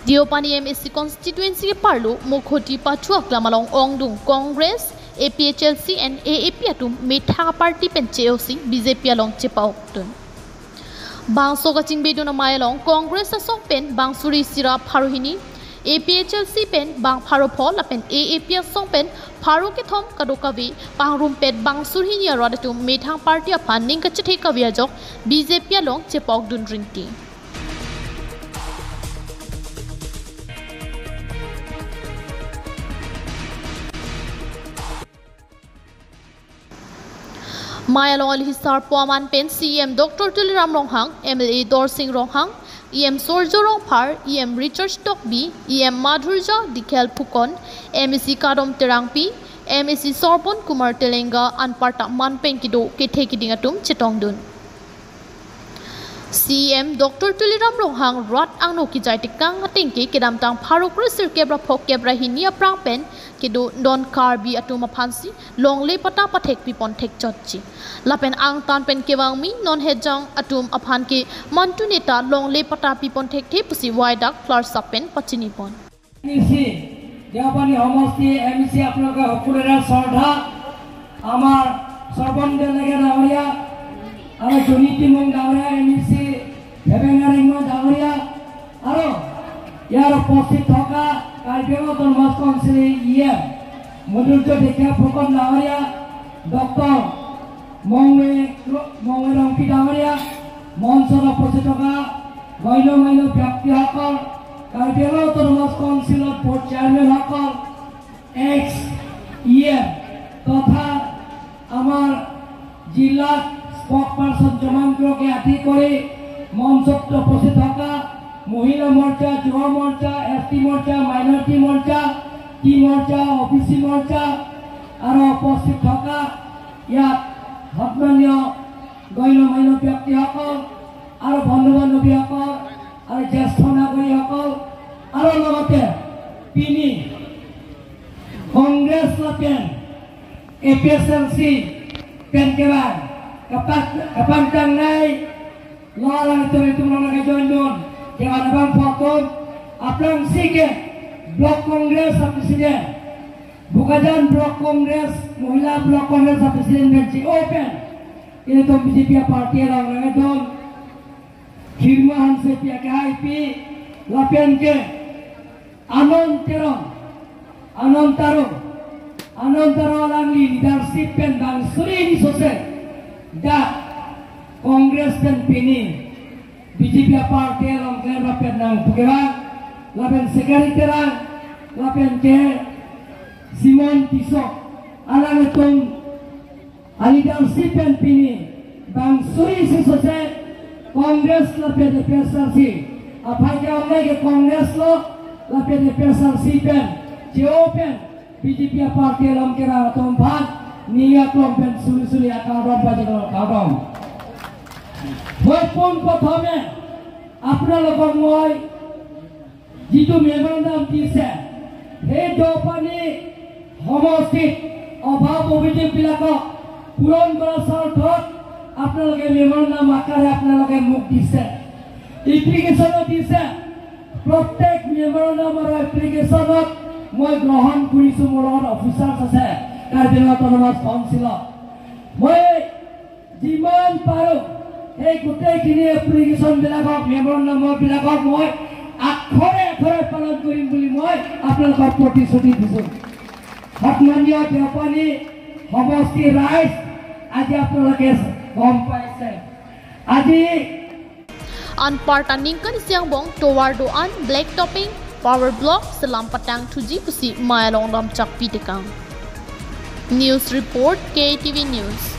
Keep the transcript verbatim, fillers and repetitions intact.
Deopani M A C constituency ke parlo Mokhoti Pachu aklam along ongdung Congress, A P H L C and A A P atum methang party pen che-osi B J P along chepa-okdun. Bangso kachingbedun amei along Congress asong pen bang suri isi ra pharo hini, A P H L C pen bang pharo pho lapen A A P asong pen pharo kethom kadokave pangrumpet bang suri hini arat atum methang party aphan ning kachethe kave ajok B J P along chepa-okdun rinti. Mei along alhi sarpo aman pen C E M Doctor Tuliram Ronghang, M L A Dorsing Ronghang, E M Surjya Rongphar, E M Richard Tokbi, E M Madhurjya Dikher Phukan, M A C Kadom Terangpi, M A C Sorbon Kumar Telenga anparta man pen kedo kethe keding atum chetongdun. C E M Doctor Tuliram Ronghang rat angno kejai tekang ateng ke kedamtang pharo kre sirkep ra phokep ra hini aphrang pen kedo don Karbi atum aphansi longle patta pathek pipon thekchotji. Lapen angtan pen kevangmi non hejang atum aphan ke mantu neta longle patta pipon thekthe pusi waidak klarsap pen pachinipon. M A C, Deopani homosti M A C আপোনালোকে সকলোৰে শ্ৰদ্ধা, আমাৰ সৰ্বন ডেলেগে ডাঙৰীয়া আৰু জুনি টিমুং ডাঙৰীয়া, M A C ভেবেঙা ৰিংমা ডাঙৰীয়া আৰু ইয়াৰ উপস্থিত থকা কাৰ্বি আংলং অট'নমাছ কাউন্সিলৰ E M মধুৰ্য ডেকা ফুকন ডাঙৰীয়া, ডক্টৰ মংৱে, মংৱে ৰংপি ডাঙৰীয়া, মঞ্চত উপস্থিত থকা গণ্য মান্য ব্যক্তিসকল, কাৰ্বি আংলং অট'নমাছ কাউন্সিলৰ বৰ্ড চেয়াৰমেনসকল, এক্স ই এম তথা আমাৰ জিলা স্প'কপাৰ্চন জমাংকুৰকে আদি কৰি মঞ্চত উপস্থিত থকা মহিলা মৰ্চা, যুৱ মৰ্চা, এছ টি মৰ্চা, মাইনৰিটি মৰ্চা, টি মৰ্চা, অ' বি চি মৰ্চা আৰু উপস্থিত থকা ইয়াত সন্মানীয় গণ্য মান্য ব্যক্তিসকল আৰু বন্ধু বান্ধৱীসকল আৰু জ্যেষ্ঠ নাগৰিকসকল আৰু লগতে pini Congress lapen A P H L C pen kevang kapangtangnai lo alanglitum itum along nangkejoindun kevang abangphu atum, aphrangsi ke Block Congress a-President, Bokajan Block Congress, Mohila Block Congress a-President pen che-o pen ilitum B J P a-party along nangkedun, Hirma Hansepi akehaipi lapen ke Anand Teron, Anand Taro, Anand Taro alangli leadership pen bang suri hini sose dak Congress pen pini B J P a-party along klem rapet nangpu kevang, lapen Secretary Terang, lapen ke Simon Tisso, alanglitum a-leadership pen pini bang suri isi sose Congress lapen A P H L C, aphan ke only ke Congress lo lapen A P H L C pen che-o pen B J P a-party along kevang atum aphan ning aklong pen suri suri akardom pajirlo, kardom. Moi pon prothome আপোনালোকক মই যিটো মেমৰেণ্ডাম দিছে, সেই দেওপানী সমষ্টিত অভাৱ অভিযোগবিলাকক পূৰণ কৰাৰ স্বাৰ্থত আপোনালোকে মেমৰেণ্ডাম আকাৰে আপোনালোকে মোক দিছে, এপ্লিকেশ্যনো দিছে। প্ৰত্যেক মেমৰেণ্ডাম আৰু এপ্লিকেশ্যনত মই গ্ৰহণ কৰিছোঁ, মোৰ লগত অফিচাৰ্ছ আছে কাৰ্বি আংলং অট'নমাছ কাউন্সিলত। মই যিমান পাৰোঁ সেই গোটেইখিনি এপ্লিকেশ্যনবিলাকক, মেমৰেণ্ডামবিলাকক মই আখৰে আখৰে পালন কৰিম বুলি মই আপোনালোকক প্ৰতিশ্ৰুতি দিছোঁ। সন্মানীয় দেওপানী সমষ্টিৰ ৰাইজ, আজি আপোনালোকে গম পাইছে, আজি Anparta ningkan isi angbong tovar do-an, black topping, power block selam patangthuji pusi mei along damchak pitekang. News report, K T V News.